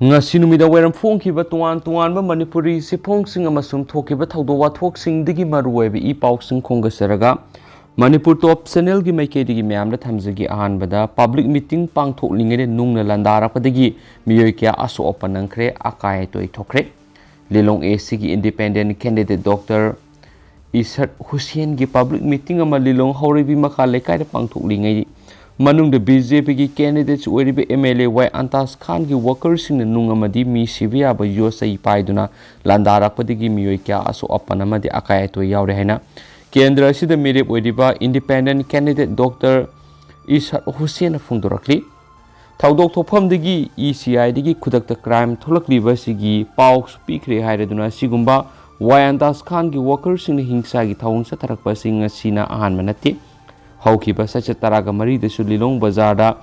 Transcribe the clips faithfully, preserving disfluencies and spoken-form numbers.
ꯉꯁꯤ ꯅꯨꯃꯤꯗꯥꯡ ꯋꯥꯏꯔꯝ ꯐꯣꯡꯈꯤꯕ ꯇꯣꯉꯥꯟ ꯇꯣꯉꯥꯟꯕ ꯃꯅꯤꯄꯨꯔꯤ ꯆꯦꯐꯣꯡꯁꯤꯡ ꯑꯃꯁꯨꯡ ꯊꯣꯛꯈꯤꯕ ꯊꯧꯗꯣꯛ ꯋꯥꯊꯣꯛꯁꯤꯡꯗꯒꯤ ꯃꯔꯨꯑꯣꯏꯕ ꯏ ꯄꯥꯎꯁꯤꯡ ꯈꯣꯝꯒꯠꯆꯔꯒ, ꯃꯅꯤꯄꯨꯔ ꯇꯣꯞ ꯆꯦꯅꯦꯜꯒꯤ ꯃꯥꯏꯀꯩꯗꯒꯤ ꯃꯌꯥꯝꯗ ꯊꯝꯖꯒꯦ꯫ ꯑꯍꯥꯟꯕꯗ, ꯄꯕ꯭ꯂꯤꯛ ꯃꯤꯇꯤꯡ ꯄꯥꯡꯊꯣꯛꯂꯤꯉꯩꯗ ꯅꯨꯡꯅ ꯂꯥꯟꯗꯥꯔꯛꯄꯗꯒꯤ ꯃꯤꯑꯣꯏ ꯀꯌꯥ ꯑꯁꯣꯛ ꯑꯄꯟ ꯅꯪꯈ꯭ꯔꯦ, ꯑꯀꯥꯏ ꯑꯇꯣꯏ ꯊꯣꯛꯈ꯭ꯔꯦ꯫ ꯂꯤꯂꯣꯡ ꯑꯦ ꯁꯤꯒꯤ ꯏꯟꯗꯤꯄꯦꯟꯗꯦꯟꯠ ꯀꯦꯟꯗꯤꯗꯦꯠ ꯗꯣꯛꯇꯔ ꯏꯁꯠ ꯍꯨꯁꯦꯟꯒꯤ ꯄꯕ꯭ꯂꯤꯛ ꯃꯤꯇꯤꯡ ꯑꯃ ꯂꯤꯂꯣꯡ ꯍꯧꯔꯩꯕꯤ ꯃꯈꯥ ꯂꯩꯀꯥꯏꯗ ꯄꯥꯡꯊꯣꯛꯂꯤꯉꯩ ꯃꯅꯨꯡꯗ ꯕꯤ ꯖꯦ ꯄꯤꯒꯤ ꯀꯦꯟꯗꯤꯗꯦꯠꯁ ꯑꯣꯏꯔꯤꯕ M L A Y Antas ꯈꯥꯟꯒꯤ ꯋꯥꯀꯔꯁꯤꯡꯅ ꯅꯨꯡ ꯑꯃꯗꯤ ꯃꯤ ꯁꯤꯕ ꯌꯥꯕ ꯌꯣꯠ ꯆꯩ ꯄꯥꯏꯗꯨꯅ ꯂꯥꯟꯗꯥꯔꯛꯄꯗꯒꯤ ꯃꯤꯑꯣꯏ ꯀꯌꯥ ꯑꯁꯣꯛ ꯑꯄꯟ ꯑꯃꯗꯤ ꯑꯀꯥꯏ ꯑꯇꯣꯏ ꯌꯥꯎꯔꯦ ꯍꯥꯏꯅ ꯀꯦꯟꯗ꯭ꯔ ꯑꯁꯤꯗ ꯃꯤꯔꯦꯞ ꯑꯣꯏꯔꯤꯕ ꯏꯟꯗꯤꯄꯦꯟꯗꯦꯟꯠ ꯀꯦꯟꯗꯤꯗꯦꯠ ꯗꯣꯛꯇꯔ ꯏꯁꯠ ꯍꯨꯁꯦꯟꯅ ꯐꯣꯡꯗꯣꯔꯛꯂꯤ꯫ ꯊꯧꯗꯣꯛ ꯊꯣꯛꯐꯝꯗꯒꯤ ꯏ ꯁꯤ ꯑꯥꯏꯗꯒꯤ ꯈꯨꯗꯛꯇ ꯀ꯭ꯔꯥꯏꯝ ꯊꯣꯛꯂꯛꯂꯤꯕ ꯑꯁꯤꯒꯤ ꯄꯥꯎꯁꯨ ꯄꯤꯈ꯭ꯔꯦ ꯍꯥꯏꯔꯗꯨꯅ, ꯑꯁꯤꯒꯨꯝꯕ ꯋꯥꯏ ꯑꯟꯇꯥꯖ ꯈꯥꯟꯒꯤ ꯋꯥꯀꯔꯁꯤꯡꯅ ꯍꯤꯡꯁꯥꯒꯤ ꯊꯧꯑꯣꯡ ꯆꯠꯊꯔꯛꯄ ꯑꯁꯤ ꯉꯁꯤꯅ ꯑꯍꯥꯟꯕ ꯅꯠꯇꯦ꯫ ꯍꯧꯈꯤꯕ ꯆꯩꯆꯠ ꯇꯔꯥꯒ ꯃꯔꯤꯗꯁꯨ ꯂꯤꯂꯣꯡ ꯕꯖꯥꯔꯗ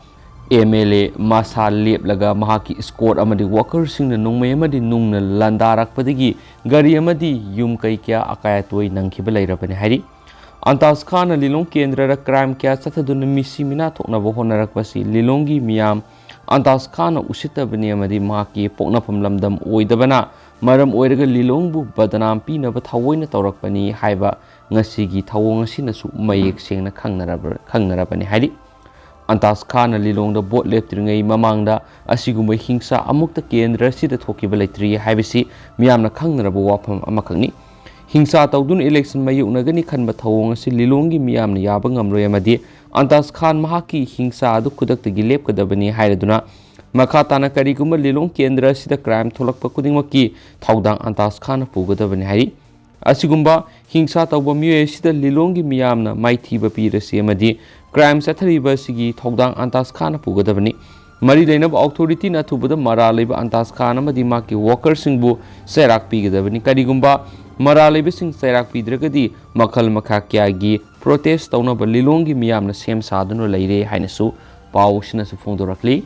ꯑꯦꯝ ꯑꯦꯜ ꯑꯦ ꯃꯁꯥ ꯂꯦꯞꯂꯒ ꯃꯍꯥꯛꯀꯤ ꯏꯁꯀꯣꯔꯠ ꯑꯃꯗꯤ ꯋꯥꯀꯔꯁꯤꯡꯅ ꯅꯣꯡꯃꯩ ꯑꯃꯗꯤ ꯅꯨꯡꯅ ꯂꯥꯟꯗꯥꯔꯛꯄꯗꯒꯤ ꯒꯥꯔꯤ ꯑꯃꯗꯤ ꯌꯨꯝ ꯀꯩ ꯀꯌꯥ ꯑꯀꯥꯏ ꯑꯇꯣꯏ ꯅꯪꯈꯤꯕ ꯂꯩꯔꯕꯅꯤ ꯍꯥꯏꯔꯤ꯫ ꯑꯟꯇꯥꯖ ꯈꯥꯟꯅ ꯂꯤꯂꯣꯡ ꯀꯦꯟꯗ꯭ꯔꯗ ꯀ꯭ꯔꯥꯏꯝ ꯀꯌꯥ ꯆꯠꯊꯗꯨꯅ ꯃꯤꯁꯤ ꯃꯤꯅꯥ ꯊꯣꯛꯅꯕ ꯍꯣꯠꯅꯔꯛꯄꯁꯤ ꯂꯤꯂꯣꯡꯒꯤ ꯃꯤꯌꯥꯝ ꯑꯟꯇꯥꯖ ꯈꯥꯟꯅ ꯎꯁꯤꯠꯇꯕꯅꯤ ꯑꯃꯗꯤ ꯃꯍꯥꯛꯀꯤ ꯄꯣꯛꯅꯐꯝ ꯂꯝꯗꯝ ꯑꯣꯏꯗꯕꯅ ꯃꯔꯝ ꯑꯣꯏꯔꯒ ꯂꯤꯂꯣꯡꯕꯨ ꯕꯗꯅꯥꯝ ꯄꯤꯅꯕ ꯊꯑꯣꯏꯅ ꯇꯧꯔꯛꯄꯅꯤ ꯍꯥꯏꯕ ꯉꯁꯤꯒꯤ ꯊꯧꯑꯣꯡ ꯑꯁꯤꯅꯁꯨ ꯃꯌꯦꯛ ꯁꯦꯡꯅ ꯈꯪꯅꯔꯕ-, ꯈꯪꯅꯔꯕꯅꯤ ꯍꯥꯏꯔꯤ꯫ ꯑꯟꯇꯥꯖ ꯈꯥꯟꯅ ꯂꯤꯂꯣꯡꯗ ꯚꯣꯠ ꯂꯦꯞꯇ꯭ꯔꯤꯉꯩ ꯃꯃꯥꯡꯗ ꯑꯁꯤꯒꯨꯝꯕ ꯍꯤꯡꯁꯥ ꯑꯃꯨꯛꯇ ꯀꯦꯟꯗ꯭ꯔ ꯑꯁꯤꯗ ꯊꯣꯛꯈꯤꯕ ꯂꯩꯇ꯭ꯔꯤ ꯍꯥꯏꯕꯁꯤ ꯃꯤꯌꯥꯝꯅ ꯈꯪꯅꯔꯕ ꯋꯥꯐꯝ ꯑꯃꯈꯛꯅꯤ꯫ ꯍꯤꯡꯁꯥ ꯇꯧꯗꯨꯅ ꯏꯂꯦꯛꯁꯟ ꯃꯥꯌꯣꯛꯅꯒꯅꯤ ꯈꯟꯕ ꯊꯧꯑꯣꯡ ꯑꯁꯤ ꯂꯤꯂꯣꯡꯒꯤ ꯃꯤꯌꯥꯝꯅ ꯌꯥꯕ ꯉꯝꯂꯣꯏ ꯑꯃꯗꯤ ꯑꯟꯇꯥꯖ ꯈꯥꯟ ꯃꯍꯥꯛꯀꯤ ꯍꯤꯡꯁꯥ ꯑꯗꯨ ꯈꯨꯗꯛꯇꯒꯤ ꯂꯦꯞꯀꯗꯕꯅꯤ ꯍꯥꯏꯔꯗꯨꯅ, ꯃꯈꯥ ꯇꯥꯅ ꯀꯔꯤꯒꯨꯝꯕ ꯂꯤꯂꯣꯡ ꯀꯦꯟꯗ꯭ꯔ ꯑꯁꯤꯗ ꯀ꯭ꯔꯥꯏꯝ ꯊꯣꯛꯂꯛꯄ ꯈꯨꯗꯤꯡꯃꯛꯀꯤ ꯊꯧꯗꯥꯡ ꯑꯟꯇꯥꯖ ꯈꯥꯟꯅ ꯄꯨꯒꯗꯕꯅꯤ ꯍꯥꯏꯔꯤ꯫ ꯑꯁꯤꯒꯨꯝꯕ ꯍꯤꯡꯁꯥ ꯇꯧꯕ ꯃꯤꯑꯣꯏ ꯑꯁꯤꯗ ꯂꯤꯂꯣꯡꯒꯤ ꯃꯤꯌꯥꯝꯅ ꯃꯥꯏꯊꯤꯕ ꯄꯤꯔꯁꯤ ꯑꯃꯗꯤ ꯀ꯭ꯔꯥꯏꯝ ꯆꯠꯊꯔꯤꯕ ꯑꯁꯤꯒꯤ ꯊꯧꯗꯥꯡ ꯑꯟꯇꯥꯖ ꯈꯥꯟꯅ ꯄꯨꯒꯗꯕꯅꯤ꯫ ꯃꯔꯤ ꯂꯩꯅꯕ ꯑꯣꯊꯣꯔꯤꯇꯤꯅ ꯑꯊꯨꯕꯗ ꯃꯔꯥꯜ ꯂꯩꯕ ꯑꯟꯇꯥꯖ ꯈꯥꯟ ꯑꯃꯗꯤ ꯃꯍꯥꯛꯀꯤ ꯋꯥꯀꯔꯁꯤꯡꯕꯨ ꯆꯩꯔꯥꯛ ꯄꯤꯒꯗꯕꯅꯤ꯫ ꯀꯔꯤꯒꯨꯝꯕ ꯃꯔꯥꯜ ꯂꯩꯕꯁꯤꯡ ꯆꯩꯔꯥꯛ ꯄꯤꯗ꯭ꯔꯒꯗꯤ ꯃꯈꯜ ꯃꯈꯥ ꯀꯌꯥꯒꯤ ꯄ꯭ꯔꯣꯇꯦꯁ ꯇꯧꯅꯕ ꯂꯤꯂꯣꯡꯒꯤ ꯃꯤꯌꯥꯝꯅ ꯁꯦꯝ ꯁꯥꯗꯨꯅ ꯂꯩꯔꯦ ꯍꯥꯏꯅꯁꯨ ꯄꯥꯎ ꯑꯁꯤꯅꯁꯨ ꯐꯣꯡꯗꯣꯔꯛꯂꯤ꯫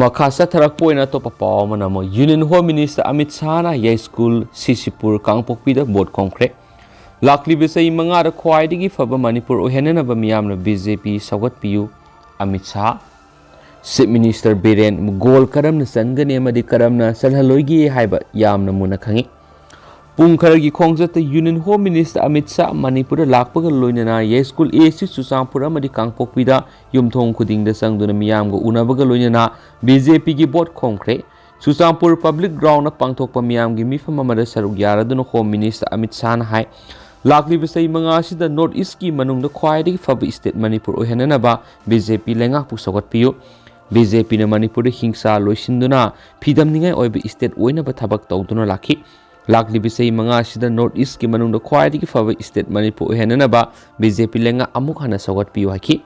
ꯃꯈꯥ ꯆꯠꯊꯔꯛꯄ ꯑꯣꯏꯅ ꯑꯇꯣꯞꯄ ꯄꯥꯎ ꯑꯃꯅ ꯑꯃꯨꯛ ꯌꯨꯅꯤꯌꯟ ꯍꯣꯝ ꯃꯤꯅꯤꯁꯇꯔ ꯑꯃꯤꯠ ꯁꯥꯍꯅ ꯌꯥꯏꯁ꯭ꯀꯨꯜ ꯁꯤꯁꯤꯄꯨꯔ ꯀꯥꯡꯄꯣꯛꯄꯤꯗ ꯚꯣꯠ ꯈꯣꯝꯈ꯭ꯔꯦ꯫ ꯂꯥꯛꯂꯤꯕ ꯆꯍꯤ ꯃꯉꯥꯗ ꯈ꯭ꯋꯥꯏꯗꯒꯤ ꯐꯕ ꯃꯅꯤꯄꯨꯔ ꯑꯣꯏꯍꯟꯅꯅꯕ ꯃꯤꯌꯥꯝꯅ ꯕꯤ ꯖꯦ ꯄꯤ ꯁꯧꯒꯠꯄꯤꯌꯨ, Amit Shah. Chief Minister Biren goal ꯀꯔꯝꯅ ꯆꯟꯒꯅꯤ ꯑꯃꯗꯤ ꯀꯔꯝꯅ ꯆꯜꯍꯜꯂꯣꯏꯒꯦ ꯍꯥꯏꯕ ꯌꯥꯝꯅ ꯃꯨꯟꯅ ꯈꯪꯏ꯫ ꯄꯨꯡ ꯈꯔꯒꯤ ꯈꯣꯡꯆꯠꯇ Union Home Minister Amit Shah ꯃꯅꯤꯄꯨꯔꯗ ꯂꯥꯛꯄꯒ ꯂꯣꯏꯅꯅ ꯌꯥꯏꯁ꯭ꯀꯨꯜ ꯑꯦ ꯁꯤ ꯆꯨꯔꯆꯥꯟꯄꯨꯔ ꯑꯃꯗꯤ ꯀꯥꯡꯄꯣꯛꯄꯤꯗ ꯌꯨꯝꯊꯣꯡ ꯈꯨꯗꯤꯡꯗ ꯆꯪꯗꯨꯅ ꯃꯤꯌꯥꯝꯒ ꯎꯅꯕꯒ ꯂꯣꯏꯅꯅ ꯕꯤ ꯖꯦ ꯄꯤꯒꯤ ꯚꯣꯠ ꯈꯣꯝꯈ꯭ꯔꯦ꯫ ꯆꯨꯔꯆꯥꯟꯄꯨꯔ Public Groundꯗ ꯄꯥꯡꯊꯣꯛꯄ ꯃꯤꯌꯥꯝꯒꯤ ꯃꯤꯐꯝ ꯑꯃꯗ ꯁꯔꯨꯛ ꯌꯥꯔꯗꯨꯅ Home Minister ꯑꯃꯤꯠ ꯁꯥꯍꯅ ꯍꯥꯏ, ꯂꯥꯛꯂꯤꯕ ꯆꯍꯤ ꯃꯉꯥ ꯑꯁꯤꯗ North Eastꯀꯤ ꯃꯅꯨꯡꯗ ꯈ꯭ꯋꯥꯏꯗꯒꯤ ꯐꯕ state ꯃꯅꯤꯄꯨꯔ ꯑꯣꯏꯍꯟꯅꯅꯕ ꯕꯤ ꯖꯦ ꯄꯤ ꯂꯩꯉꯥꯛꯄꯨ ꯁꯧꯒꯠꯄꯤꯌꯨ꯫ ꯕꯤ ꯖꯦ ꯄꯤꯅ ꯃꯅꯤꯄꯨꯔꯗ ꯍꯤꯡꯁꯥ ꯂꯣꯏꯁꯤꯟꯗꯨꯅ ꯐꯤꯗꯝꯅꯤꯡꯉꯥꯏ ꯑꯣꯏꯕ state ꯑꯣꯏꯅꯕ ꯊꯕꯛ ꯇꯧꯗꯨꯅ ꯂꯥꯛꯈꯤ꯫ ꯂꯥꯛꯂꯤꯕ ꯆꯍꯤ ꯃꯉꯥ ꯑꯁꯤꯗ North Eastꯀꯤ ꯃꯅꯨꯡꯗ ꯈ꯭ꯋꯥꯏꯗꯒꯤ ꯐꯕ state ꯃꯅꯤꯄꯨꯔ ꯑꯣꯏꯍꯟꯅꯅꯕ ꯕꯤ ꯖꯦ ꯄꯤ ꯂꯩꯉꯥꯛ ꯑꯃꯨꯛ ꯍꯟꯅ ꯁꯧꯒꯠꯄꯤꯌꯨ ꯍꯥꯏꯈꯤ꯫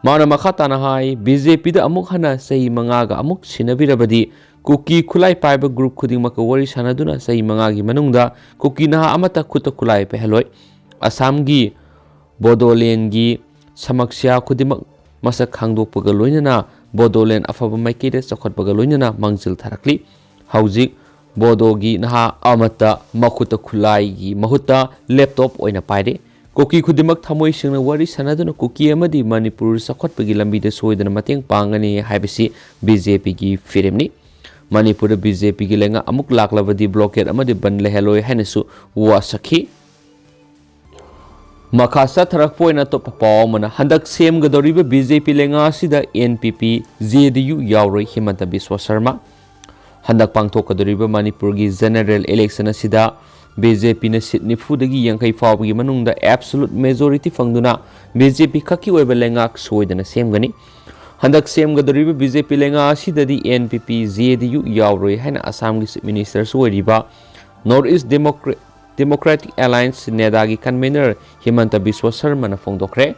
ꯃꯥꯅ ꯃꯈꯥ ꯇꯥꯅ ꯍꯥꯏ, ꯕꯤ ꯖꯦ ꯄꯤꯗ ꯑꯃꯨꯛ ꯍꯟꯅ ꯆꯍꯤ ꯃꯉꯥꯒ ꯑꯃꯨꯛ ꯁꯤꯟꯅꯕꯤꯔꯕꯗꯤ ꯀꯨꯀꯤ ꯈꯨꯠꯂꯥꯏ ꯄꯥꯏꯕ group ꯈꯨꯗꯤꯡꯃꯛꯀ ꯋꯥꯔꯤ ꯁꯥꯟꯅꯗꯨꯅ ꯆꯍꯤ ꯃꯉꯥꯒꯤ ꯃꯅꯨꯡꯗ ꯀꯨꯀꯤ ꯅꯍꯥ ꯑꯃꯠꯇ ꯈꯨꯠꯇ ꯈꯨꯠꯂꯥꯏ ꯄꯥꯏꯍꯜꯂꯣꯏ꯫ ꯑꯁꯥꯝꯒꯤ ꯕꯣꯗꯣꯂꯦꯟꯒꯤ ꯁꯃꯁ꯭ꯌꯥ ꯈꯨꯗꯤꯡꯃꯛ ꯃꯁꯛ ꯈꯪꯗꯣꯛꯄꯒ ꯂꯣꯏꯅꯅ ꯕꯣꯗꯣꯂꯦꯟ ꯑꯐꯕ ꯃꯥꯏꯀꯩꯗ ꯆꯥꯎꯈꯠꯄꯒ ꯂꯣꯏꯅꯅ ꯃꯥꯡꯖꯤꯜ ꯊꯥꯔꯛꯂꯤ꯫ ꯍꯧꯖꯤꯛ ꯕꯣꯗꯣꯒꯤ ꯅꯍꯥ ꯑꯃꯠꯇ ꯃꯈꯨꯠꯇ ꯈꯨꯠꯂꯥꯏꯒꯤ ꯃꯍꯨꯠꯇ laptop ꯑꯣꯏꯅ ꯄꯥꯏꯔꯦ꯫ ꯀꯨꯀꯤ ꯈꯨꯗꯤꯡꯃꯛ ꯊꯃꯣꯏ ꯁꯦꯡꯅ ꯋꯥꯔꯤ ꯁꯥꯟꯅꯗꯨꯅ ꯀꯨꯀꯤ ꯑꯃꯗꯤ ꯃꯅꯤꯄꯨꯔ ꯆꯥꯎꯈꯠꯄꯒꯤ ꯂꯝꯕꯤꯗ ꯁꯣꯏꯗꯅ ꯃꯇꯦꯡ ꯄꯥꯡꯒꯅꯤ ꯍꯥꯏꯕꯁꯤ ꯕꯤ ꯖꯦ ꯄꯤꯒꯤ ꯐꯤꯔꯦꯞꯅꯤ꯫ ꯃꯅꯤꯄꯨꯔꯗ ꯕꯤ ꯖꯦ ꯄꯤꯒꯤ ꯂꯩꯉꯥꯛ ꯑꯃꯨꯛ ꯂꯥꯛꯂꯕꯗꯤ blockade ꯑꯃꯗꯤ ꯕꯟ ꯂꯩꯍꯜꯂꯣꯏ ꯍꯥꯏꯅꯁꯨ ꯋꯥꯁꯛꯈꯤ꯫ ꯃꯈꯥ ꯆꯠꯊꯔꯛꯄ ꯑꯣꯏꯅ ꯑꯇꯣꯞꯄ ꯄꯥꯎ ꯑꯃꯅ, ꯍꯟꯗꯛ ꯁꯦꯝꯒꯗꯧꯔꯤꯕ ꯕꯤ ꯖꯦ ꯄꯤ ꯂꯩꯉꯥꯛ ꯑꯁꯤꯗ ꯑꯦꯟ ꯄꯤ ꯄꯤ, ꯖꯦ ꯗꯤ ꯌꯨ ꯌꯥꯎꯔꯣꯏ, ꯍꯤꯃꯟꯇ ꯕꯤꯁ꯭ꯋ ꯁꯔꯃ꯫ ꯍꯟꯗꯛ ꯄꯥꯡꯊꯣꯛꯀꯗꯧꯔꯤꯕ ꯃꯅꯤꯄꯨꯔꯒꯤ general election ꯑꯁꯤꯗ ꯕꯤ ꯖꯦ ꯄꯤꯅ seat ꯅꯤꯐꯨꯗꯒꯤ ꯌꯥꯡꯈꯩ ꯐꯥꯎꯕꯒꯤ ꯃꯅꯨꯡꯗ absolute majority ꯐꯪꯗꯨꯅ ꯕꯤ ꯖꯦ ꯄꯤ ꯈꯛꯀꯤ ꯑꯣꯏꯕ ꯂꯩꯉꯥꯛ ꯁꯣꯏꯗꯅ ꯁꯦꯝꯒꯅꯤ꯫ ꯍꯟꯗꯛ ꯁꯦꯝꯒꯗꯧꯔꯤꯕ ꯕꯤ ꯖꯦ ꯄꯤ ꯂꯩꯉꯥꯛ ꯑꯁꯤꯗꯗꯤ ꯑꯦꯟ ꯄꯤ ꯄꯤ, ꯖꯦ ꯗꯤ ꯌꯨ ꯌꯥꯎꯔꯣꯏ ꯍꯥꯏꯅ ꯑꯁꯥꯝꯒꯤ Chief Ministerꯁꯨ ꯑꯣꯏꯔꯤꯕ North East Democra-, Democratic Alliance, ꯅꯦꯗꯥꯒꯤ convener ꯍꯤꯃꯟꯇ Visva ꯁꯔꯃꯅ ꯐꯣꯡꯗꯣꯛꯈ꯭ꯔꯦ꯫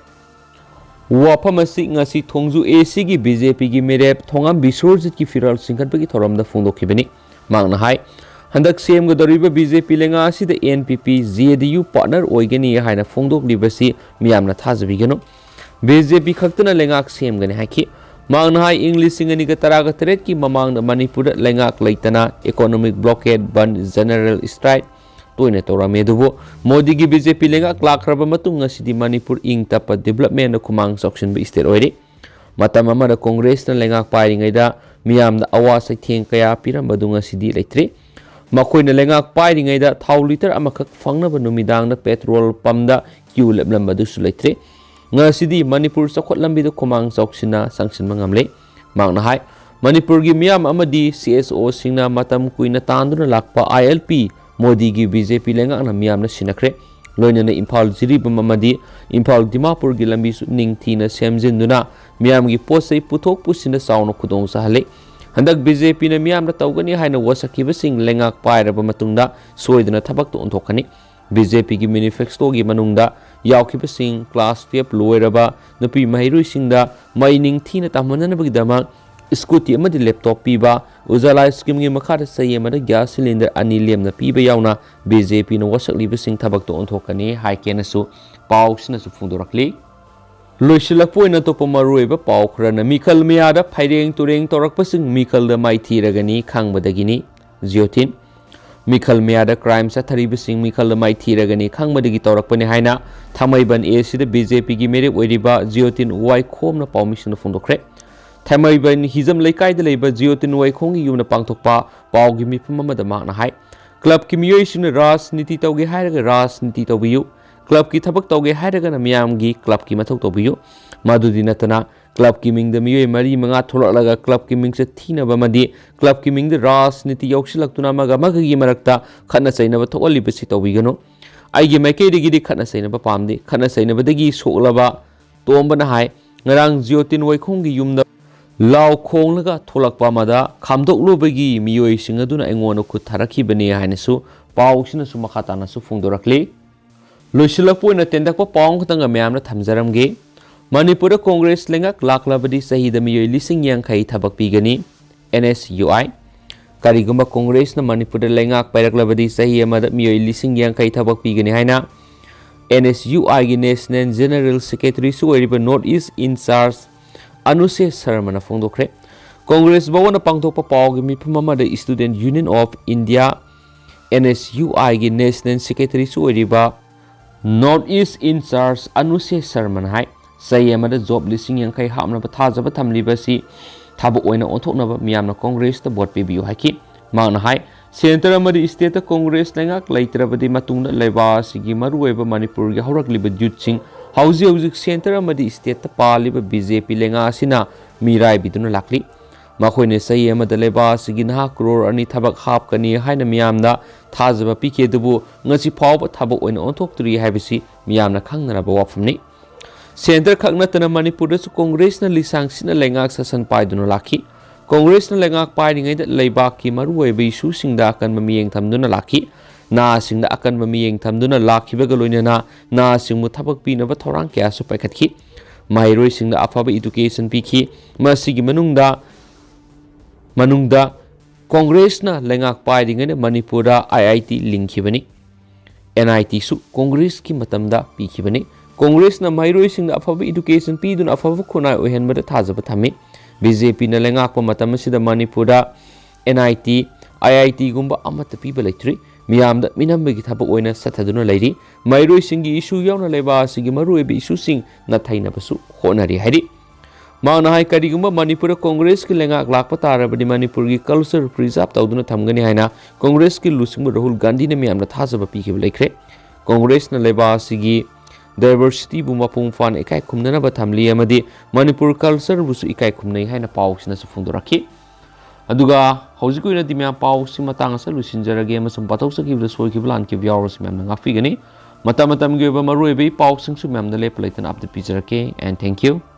ꯋꯥꯐꯝ ꯑꯁꯤ ꯉꯁꯤ ꯊꯣꯡꯖꯨ ꯑꯦ ꯁꯤꯒꯤ ꯕꯤ ꯖꯦ ꯄꯤꯒꯤ ꯃꯤꯔꯦꯞ ꯊꯣꯉꯥꯝ ꯕꯤꯁ꯭ꯋꯔꯖꯤꯠꯀꯤ ꯐꯤꯔꯥꯜ ꯆꯤꯡꯈꯠꯄꯒꯤ ꯊꯧꯔꯝꯗ ꯐꯣꯡꯗꯣꯛꯈꯤꯕꯅꯤ꯫ ꯃꯍꯥꯛꯅ ꯍꯥꯏ, ꯍꯟꯗꯛ ꯁꯦꯝꯒꯗꯧꯔꯤꯕ ꯕꯤ ꯖꯦ ꯄꯤ ꯂꯩꯉꯥꯛ ꯑꯁꯤꯗ ꯑꯦꯟ ꯄꯤ ꯄꯤ, ꯖꯦ ꯗꯤ ꯌꯨ partner ꯑꯣꯏꯒꯅꯤ ꯍꯥꯏꯅ ꯐꯣꯡꯗꯣꯛꯂꯤꯕꯁꯤ ꯃꯤꯌꯥꯝꯅ ꯊꯥꯖꯕꯤꯒꯅꯨ꯫ ꯕꯤ ꯖꯦ ꯄꯤ ꯈꯛꯇꯅ ꯂꯩꯉꯥꯛ ꯁꯦꯝꯒꯅꯤ ꯍꯥꯏꯈꯤ꯫ ꯃꯍꯥꯛꯅ ꯍꯥꯏ, ꯏꯪ ꯂꯤꯁꯤꯡ ꯑꯅꯤꯒ ꯇꯔꯥꯒ ꯇꯔꯦꯠꯀꯤ ꯃꯃꯥꯡꯗ ꯃꯅꯤꯄꯨꯔꯗ ꯂꯩꯉꯥꯛ ꯂꯩꯇꯅ economic blockade, ꯕꯟ, general strike ꯇꯣꯏꯅ ꯇꯧꯔꯝꯃꯤ꯫ ꯑꯗꯨꯕꯨ ꯃꯣꯗꯤꯒꯤ ꯕꯤ ꯖꯦ ꯄꯤ ꯂꯩꯉꯥꯛ ꯂꯥꯛꯈ꯭ꯔꯕ ꯃꯇꯨꯡ ꯉꯁꯤꯗꯤ ꯃꯅꯤꯄꯨꯔ ꯏꯪ ꯇꯞꯄ developmentꯅ ꯈꯨꯃꯥꯡ ꯆꯥꯎꯁꯤꯟꯕ state ꯑꯣꯏꯔꯤ꯫ ꯃꯇꯝ ꯑꯃꯗ ꯀꯣꯡꯒ꯭ꯔꯦꯁꯅ ꯂꯩꯉꯥꯛ ꯄꯥꯏꯔꯤꯉꯩꯗ ꯃꯤꯌꯥꯝꯗ ꯑꯋꯥ ꯆꯩꯊꯦꯡ ꯀꯌꯥ ꯄꯤꯔꯝꯕꯗꯨ ꯉꯁꯤꯗꯤ ꯂꯩꯇ꯭ꯔꯦ꯫ ꯃꯈꯣꯏꯅ ꯂꯩꯉꯥꯛ ꯄꯥꯏꯔꯤꯉꯩꯗ ꯊꯥꯎ ꯂꯤꯇꯔ ꯑꯃꯈꯛ ꯐꯪꯅꯕ ꯅꯨꯃꯤꯗꯥꯡꯗ ꯄꯦꯇ꯭ꯔꯣꯜ ꯄꯝꯗ ꯀ꯭ꯌꯨ ꯂꯦꯞꯂꯝꯕꯗꯨꯁꯨ ꯂꯩꯇ꯭ꯔꯦ꯫ ꯉꯁꯤꯗꯤ ꯃꯅꯤꯄꯨꯔ ꯆꯥꯎꯈꯠꯂꯝꯕꯤꯗ ꯈꯨꯃꯥꯡ ꯆꯥꯎꯁꯤꯟꯅ ꯆꯪꯁꯤꯟꯕ ꯉꯝꯂꯦ꯫ ꯃꯍꯥꯛꯅ ꯍꯥꯏ, ꯃꯅꯤꯄꯨꯔꯒꯤ ꯃꯤꯌꯥꯝ ꯑꯃꯗꯤ C S Oꯁꯤꯡꯅ ꯃꯇꯝ ꯀꯨꯏꯅ ꯇꯥꯟꯗꯨꯅ ꯂꯥꯛꯄ I L P ꯃꯣꯗꯤꯒꯤ B J P ꯂꯩꯉꯥꯛꯅ ꯃꯤꯌꯥꯝꯅ ꯁꯤꯟꯅꯈ꯭ꯔꯦ꯫ ꯂꯣꯏꯅꯅ ꯏꯝꯐꯥꯜ ꯖꯤꯔꯤꯕꯥꯝ ꯑꯃꯗꯤ ꯏꯝꯐꯥꯜ ꯗꯤꯃꯥꯄꯨꯔꯒꯤ ꯂꯝꯕꯤꯁꯨ ꯅꯤꯡꯊꯤꯅ ꯁꯦꯝꯖꯤꯟꯗꯨꯅ ꯃꯤꯌꯥꯝꯒꯤ ꯄꯣꯠ ꯆꯩ ꯄꯨꯊꯣꯛ ꯄꯨꯁꯤꯟꯗ ꯆꯥꯎꯅ ꯈꯨꯗꯣꯡ ꯆꯥꯍꯜꯂꯤ꯫ ꯍꯟꯗꯛ B J Pꯅ ꯃꯤꯌꯥꯝꯅ ꯇꯧꯒꯅꯤ ꯍꯥꯏꯅ ꯋꯥꯁꯛꯈꯤꯕꯁꯤꯡ ꯂꯩꯉꯥꯛ ꯄꯥꯏꯔꯕ ꯃꯇꯨꯡꯗ ꯁꯣꯏꯗꯅ ꯊꯕꯛꯇ ꯑꯣꯟꯊꯣꯛꯀꯅꯤ꯫ B J Pꯒꯤ manifestoꯒꯤ ꯃꯅꯨꯡꯗ ꯌꯥꯎꯈꯤꯕꯁꯤꯡ class twelve ꯂꯣꯏꯔꯕ ꯅꯨꯄꯤ ꯃꯍꯩꯔꯣꯏꯁꯤꯡꯗ ꯃꯍꯩ ꯅꯤꯡꯊꯤꯅ ꯇꯝꯍꯟꯅꯕꯒꯤꯗꯃꯛ scooty ꯑꯃꯗꯤ laptop ꯄꯤꯕ, ꯎꯖꯥꯂꯥ schemeꯒꯤ ꯃꯈꯥꯗ ꯆꯍꯤ ꯑꯃꯗ gas cylinder ꯑꯅꯤ ꯂꯦꯝꯅ ꯄꯤꯕ ꯌꯥꯎꯅ B J Pꯅ ꯋꯥꯁꯛꯂꯤꯕꯁꯤꯡ ꯊꯕꯛꯇ ꯑꯣꯟꯊꯣꯛꯀꯅꯤ ꯍꯥꯏꯀꯦꯅꯁꯨ ꯄꯥꯎꯁꯤꯅꯁꯨ ꯐꯣꯡꯗꯣꯔꯛꯂꯤ꯫ ꯂꯣꯏꯁꯤꯜꯂꯛꯄ ꯑꯣꯏꯅ ꯑꯇꯣꯞꯄ ꯃꯔꯨꯑꯣꯏꯕ ꯄꯥꯎ ꯈꯔꯅ, ꯃꯤꯈꯜ ꯃꯌꯥꯗ ꯐꯩꯔꯦꯡ ꯇꯨꯔꯦꯡ ꯇꯧꯔꯛꯄꯁꯤꯡ ꯃꯤꯈꯜꯗ ꯃꯥꯏꯊꯤꯔꯒꯅꯤ ꯈꯪꯕꯗꯒꯤꯅꯤ꯫ ꯖꯤꯑꯣꯊꯤꯟ꯫ ꯃꯤꯈꯜ ꯃꯌꯥꯗ crime ꯆꯠꯊꯔꯤꯕꯁꯤꯡ ꯃꯤꯈꯜꯗ ꯃꯥꯏꯊꯤꯔꯒꯅꯤ ꯈꯪꯕꯗꯒꯤ ꯇꯧꯔꯛꯄꯅꯤ ꯍꯥꯏꯅ ꯊꯥꯡꯃꯩꯕꯟ A Cꯗ B J Pꯒꯤ ꯃꯤꯔꯦꯞ ꯑꯣꯏꯔꯤꯕ ꯖꯤꯑꯣꯊꯤꯟ ꯋꯥꯏꯈꯣꯝꯅ ꯄꯥꯎꯃꯤꯁꯤꯡꯗ ꯐꯣꯡꯗꯣꯛꯈ꯭ꯔꯦ꯫ ꯊꯥꯡꯃꯩꯕꯟ ꯍꯤꯖꯝ ꯂꯩꯀꯥꯏꯗ ꯂꯩꯕ ꯖꯤꯑꯣꯊꯤꯟ ꯋꯥꯏꯈꯣꯝꯒꯤ ꯌꯨꯝꯗ ꯄꯥꯡꯊꯣꯛꯄ ꯄꯥꯎꯒꯤ ꯃꯤꯐꯝ ꯑꯃꯗ ꯃꯍꯥꯛꯅ ꯍꯥꯏ, clubꯀꯤ ꯃꯤꯑꯣꯏꯁꯤꯡꯅ ꯔꯥꯖꯅꯤꯇꯤ ꯇꯧꯒꯦ ꯍꯥꯏꯔꯒ ꯔꯥꯖꯅꯤꯇꯤ ꯇꯧꯕꯤꯌꯨ, clubꯀꯤ ꯊꯕꯛ ꯇꯧꯒꯦ ꯍꯥꯏꯔꯒꯅ ꯃꯤꯌꯥꯝꯒꯤ clubꯀꯤ ꯃꯊꯧ ꯇꯧꯕꯤꯌꯨ꯫ ꯃꯗꯨꯗꯤ ꯅꯠꯇꯅ clubꯀꯤ ꯃꯤꯡꯗ ꯃꯤꯑꯣꯏ ꯃꯔꯤ ꯃꯉꯥ ꯊꯣꯛꯂꯛꯂꯒ clubꯀꯤ ꯃꯤꯡꯆꯠ ꯊꯤꯅꯕ ꯑꯃꯗꯤ clubꯀꯤ ꯃꯤꯡꯗ ꯔꯥꯖꯅꯤꯇꯤ ꯌꯥꯎꯁꯤꯜꯂꯛꯇꯨꯅ ꯑꯃꯒ ꯑꯃꯒꯒꯤ ꯃꯔꯛꯇ ꯈꯠꯅ ꯆꯩꯅꯕ ꯊꯣꯛꯍꯜꯂꯤꯕꯁꯤ ꯇꯧꯕꯤꯒꯅꯨ꯫ ꯑꯩꯒꯤ ꯃꯥꯏꯀꯩꯗꯒꯤꯗꯤ ꯈꯠꯅ ꯆꯩꯅꯕ ꯄꯥꯝꯗꯦ꯫ ꯈꯠꯅ ꯆꯩꯅꯕꯗꯒꯤ ꯁꯣꯛꯂꯕ ꯇꯣꯝꯕꯅ ꯍꯥꯏ, ꯉꯔꯥꯡ ꯖꯤꯑꯣꯇꯤꯟ ꯋꯥꯏꯈꯣꯡꯒꯤ ꯌꯨꯝꯗ ꯂꯥꯎ ꯈꯣꯡꯂꯒ ꯊꯣꯛꯂꯛꯄ ꯑꯃꯗ ꯈꯥꯝꯗꯣꯛꯂꯨꯕꯒꯤ ꯃꯤꯑꯣꯏꯁꯤꯡ ꯑꯗꯨꯅ ꯑꯩꯉꯣꯟꯗ ꯈꯨꯠ ꯊꯥꯔꯛꯈꯤꯕꯅꯤ ꯍꯥꯏꯅꯁꯨ ꯄꯥꯎꯁꯤꯅꯁꯨ ꯃꯈꯥ ꯇꯥꯅꯁꯨ ꯐꯣꯡꯗꯣꯔꯛꯂꯤ꯫ ꯂꯣꯏꯁꯤꯜꯂꯛꯄ ꯑꯣꯏꯅ ꯇꯦꯟꯇꯛꯄ ꯄꯥꯎ ꯑꯃꯈꯛꯇꯪꯒ ꯃꯌꯥꯝꯅ ꯊꯝꯖꯔꯝꯒꯦ꯫ ꯃꯅꯤꯄꯨꯔꯗ ꯀꯣꯡꯒ꯭ꯔꯦꯁ ꯂꯩꯉꯥꯛ ꯂꯥꯛꯂꯕꯗꯤ ꯆꯍꯤꯗ ꯃꯤꯑꯣꯏ ꯂꯤꯁꯤꯡ ꯌꯥꯡꯈꯩ ꯊꯕꯛ ꯄꯤꯒꯅꯤ, N S U I꯫ ꯀꯔꯤꯒꯨꯝꯕ ꯀꯣꯡꯒ꯭ꯔꯦꯁꯅ ꯃꯅꯤꯄꯨꯔꯗ ꯂꯩꯉꯥꯛ ꯄꯥꯏꯔꯛꯂꯕꯗꯤ ꯆꯍꯤ ꯑꯃꯗ ꯃꯤꯑꯣꯏ ꯂꯤꯁꯤꯡ ꯌꯥꯡꯈꯩ ꯊꯕꯛ ꯄꯤꯒꯅꯤ ꯍꯥꯏꯅ N S U Iꯒꯤ National General Secretaryꯁꯨ ꯑꯣꯏꯔꯤꯕ North East in charge ꯑꯅꯨꯁꯦ ꯁꯔꯃꯅ ꯐꯣꯡꯗꯣꯛꯈ꯭ꯔꯦ꯫ Congress ꯚꯋꯟꯗ ꯄꯥꯡꯊꯣꯛꯄ ꯄꯥꯎꯒꯤ ꯃꯤꯐꯝ ꯑꯃꯗ Student Union of India, N S U Iꯒꯤ National Secretaryꯁꯨ ꯑꯣꯏꯔꯤꯕ North East in charge ꯑꯅꯨꯁꯦ ꯁꯔꯃꯅ ꯍꯥꯏ, ꯆꯍꯤ ꯑꯃꯗ ꯖꯣꯕ ꯂꯤꯁꯤꯡ ꯌꯥꯡꯈꯩ ꯍꯥꯞꯅꯕ ꯊꯥꯖꯕ ꯊꯝꯂꯤꯕ ꯑꯁꯤ ꯊꯕꯛ ꯑꯣꯏꯅ ꯑꯣꯟꯊꯣꯛꯅꯕ ꯃꯤꯌꯥꯝꯅ ꯀꯣꯡꯒ꯭ꯔꯦꯁꯇ ꯚꯣꯠ ꯄꯤꯕꯤꯌꯨ ꯍꯥꯏꯈꯤ꯫ ꯃꯍꯥꯛꯅ ꯍꯥꯏ, ꯁꯦꯟꯇꯔ ꯑꯃꯗꯤ ꯁ꯭ꯇꯦꯠꯇ ꯀꯣꯡꯒ꯭ꯔꯦꯁ ꯂꯩꯉꯥꯛ ꯂꯩꯇ꯭ꯔꯕꯗꯤ ꯃꯇꯨꯡꯗ ꯂꯩꯕꯥꯛ ꯑꯁꯤꯒꯤ ꯃꯔꯨꯑꯣꯏꯕ ꯃꯅꯤꯄꯨꯔꯒꯤ ꯍꯧꯔꯛꯂꯤꯕ ꯌꯨꯠꯁꯤꯡ ꯍꯧꯖꯤꯛ ꯍꯧꯖꯤꯛ ꯁꯦꯟꯇꯔ ꯑꯃꯗꯤ ꯁ꯭ꯇꯦꯠꯇ ꯄꯥꯜꯂꯤꯕ ꯕꯤ ꯖꯦ ꯄꯤ ꯂꯩꯉꯥꯛ ꯑꯁꯤꯅ ꯃꯤꯔꯥꯏꯕꯤꯗꯨꯅ ꯂꯥꯛꯂꯤ꯫ ꯃꯈꯣꯏꯅ ꯆꯍꯤ ꯑꯃꯗ ꯂꯩꯕꯥꯛ ꯑꯁꯤꯒꯤ ꯅꯍꯥ ꯀ꯭ꯔꯣꯔ ꯑꯅꯤ ꯊꯕꯛ ꯍꯥꯞꯀꯅꯤ ꯍꯥꯏꯅ ꯃꯤꯌꯥꯝꯗ ꯊꯥꯖꯕ ꯄꯤꯈꯤ, ꯑꯗꯨꯕꯨ ꯉꯁꯤ ꯐꯥꯎꯕ ꯊꯕꯛ ꯑꯣꯏꯅ ꯑꯣꯟꯊꯣꯛꯇ꯭ꯔꯤ ꯍꯥꯏꯕꯁꯤ ꯃꯤꯌꯥꯝꯅ ꯈꯪꯅꯔꯕ ꯋꯥꯐꯝꯅꯤ꯫ ꯁꯦꯟꯇꯔ ꯈꯛ ꯅꯠꯇꯅ ꯃꯅꯤꯄꯨꯔꯗꯁꯨ ꯀꯣꯡꯒ꯭ꯔꯦꯁꯅ ꯂꯤꯁꯥꯡ ꯁꯤꯠꯅ ꯂꯩꯉꯥꯛ ꯁꯥꯁꯟ ꯄꯥꯏꯗꯨꯅ ꯂꯥꯛꯈꯤ꯫ ꯀꯣꯡꯒ꯭ꯔꯦꯁꯅ ꯂꯩꯉꯥꯛ ꯄꯥꯏꯔꯤꯉꯩꯗ ꯂꯩꯕꯥꯛꯀꯤ ꯃꯔꯨꯑꯣꯏꯕ ꯏꯁꯨꯁꯤꯡꯗ ꯑꯀꯟꯕ ꯃꯤꯠꯌꯦꯡ ꯊꯝꯗꯨꯅ ꯂꯥꯛꯈꯤ꯫ ꯅꯍꯥꯁꯤꯡꯗ ꯑꯀꯟꯕ ꯃꯤꯠꯌꯦꯡ ꯊꯝꯗꯨꯅ ꯂꯥꯛꯈꯤꯕꯒ ꯂꯣꯏꯅꯅ ꯅꯍꯥꯁꯤꯡꯕꯨ ꯊꯕꯛ ꯄꯤꯅꯕ ꯊꯧꯔꯥꯡ ꯀꯌꯥꯁꯨ ꯄꯥꯏꯈꯠꯈꯤ꯫ ꯃꯍꯩꯔꯣꯏꯁꯤꯡꯗ ꯑꯐꯕ ꯏꯗꯨꯀꯦꯁꯟ ꯄꯤꯈꯤ꯫ ꯃꯁꯤꯒꯤ ꯃꯅꯨꯡꯗ, ꯃꯅꯨꯡꯗ ꯀꯣꯡꯒ꯭ꯔꯦꯁꯅ ꯂꯩꯉꯥꯛ ꯄꯥꯏꯔꯤꯉꯩꯗ ꯃꯅꯤꯄꯨꯔꯗ ꯑꯥꯏ ꯑꯥꯏ ꯇꯤ ꯂꯤꯡꯈꯤꯕꯅꯤ꯫ ꯑꯦꯟ ꯑꯥꯏ ꯇꯤꯁꯨ ꯀꯣꯡꯒ꯭ꯔꯦꯁꯀꯤ ꯃꯇꯝꯗ ꯄꯤꯈꯤꯕꯅꯤ꯫ ꯀꯣꯡꯒ꯭ꯔꯦꯁꯅ ꯃꯍꯩꯔꯣꯏꯁꯤꯡꯗ ꯑꯐꯕ ꯏꯗꯨꯀꯦꯁꯟ ꯄꯤꯗꯨꯅ ꯑꯐꯕ ꯈꯨꯟꯅꯥꯏ ꯑꯣꯏꯍꯟꯕꯗ ꯊꯥꯖꯕ ꯊꯝꯃꯤ꯫ ꯕꯤ ꯖꯦ ꯄꯤꯅ ꯂꯩꯉꯥꯛꯄ ꯃꯇꯝ ꯑꯁꯤꯗ ꯃꯅꯤꯄꯨꯔꯗ ꯑꯦꯟ ꯑꯥꯏ ꯇꯤ, ꯑꯥꯏ ꯑꯥꯏ ꯇꯤꯒꯨꯝꯕ ꯑꯃꯠꯇ ꯄꯤꯕ ꯂꯩꯇ꯭ꯔꯤ꯫ ꯃꯤꯌꯥꯝꯗ ꯃꯤꯅꯝꯕꯒꯤ ꯊꯕꯛ ꯑꯣꯏꯅ ꯆꯠꯊꯗꯨꯅ ꯂꯩꯔꯤ꯫ ꯃꯍꯩꯔꯣꯏꯁꯤꯡꯒꯤ ꯏꯁꯨ ꯌꯥꯎꯅ ꯂꯩꯕꯥꯛ ꯑꯁꯤꯒꯤ ꯃꯔꯨꯑꯣꯏꯕ ꯏꯁꯨꯁꯤꯡ ꯅꯥꯊꯩꯅꯕꯁꯨ ꯍꯣꯠꯅꯔꯤ ꯍꯥꯏꯔꯤ꯫ ꯃꯍꯥꯛꯅ ꯍꯥꯏ, ꯀꯔꯤꯒꯨꯝꯕ ꯃꯅꯤꯄꯨꯔꯗ ꯀꯣꯡꯒ꯭ꯔꯦꯁꯀꯤ ꯂꯩꯉꯥꯛ ꯂꯥꯛꯄ ꯇꯥꯔꯕꯗꯤ ꯃꯅꯤꯄꯨꯔꯒꯤ ꯀꯜꯆꯔ ꯄ꯭ꯔꯤꯖꯥꯔꯚ ꯇꯧꯗꯨꯅ ꯊꯝꯒꯅꯤ ꯍꯥꯏꯅ ꯀꯣꯡꯒ꯭ꯔꯦꯁꯀꯤ ꯂꯨꯆꯤꯡꯕ ꯔꯥꯍꯨꯜ ꯒꯥꯟꯙꯤꯅ ꯃꯤꯌꯥꯝꯗ ꯊꯥꯖꯕ ꯄꯤꯈꯤꯕ ꯂꯩꯈ꯭ꯔꯦ꯫ ꯀꯣꯡꯒ꯭ꯔꯦꯁꯅ ꯂꯩꯕꯥꯛ ꯑꯁꯤꯒꯤ ꯗꯥꯏꯚꯔꯁꯤꯇꯤꯕꯨ ꯃꯄꯨꯡ ꯐꯥꯅ ꯏꯀꯥꯏ ꯈꯨꯝꯅꯅꯕ ꯊꯝꯂꯤ ꯑꯃꯗꯤ ꯃꯅꯤꯄꯨꯔ ꯀꯜꯆꯔꯕꯨꯁꯨ ꯏꯀꯥꯏ ꯈꯨꯝꯅꯩ ꯍꯥꯏꯅ ꯄꯥꯎꯁꯤꯅꯁꯨ ꯐꯣꯡꯗꯣꯔꯛꯈꯤ꯫ ꯑꯗꯨꯒ ꯍꯧꯖꯤꯛꯀꯤ ꯑꯣꯏꯅꯗꯤ ꯃꯌꯥꯝ ꯄꯥꯎꯁꯤ ꯃꯇꯥꯡ ꯑꯁꯤꯗ ꯂꯣꯏꯁꯤꯟꯖꯔꯒꯦ ꯑꯃꯁꯨꯡ ꯄꯥꯊꯣꯛꯆꯈꯤꯕꯗ ꯁꯣꯏꯈꯤꯕ ꯂꯥꯟꯈꯤꯕ ꯌꯥꯎꯔꯁꯨ ꯃꯌꯥꯝꯅ ꯉꯥꯛꯄꯤꯒꯅꯤ꯫ ꯃꯇꯝ ꯃꯇꯝꯒꯤ ꯑꯣꯏꯕ ꯃꯔꯨꯑꯣꯏꯕ ꯄꯥꯎꯁꯤꯡꯁꯨ ꯃꯌꯥꯝꯗ ꯂꯦꯞꯄ ꯂꯩꯇꯅ ꯑꯞꯗꯦꯠ ꯄꯤꯖꯔꯛꯀꯦ꯫ And thank you.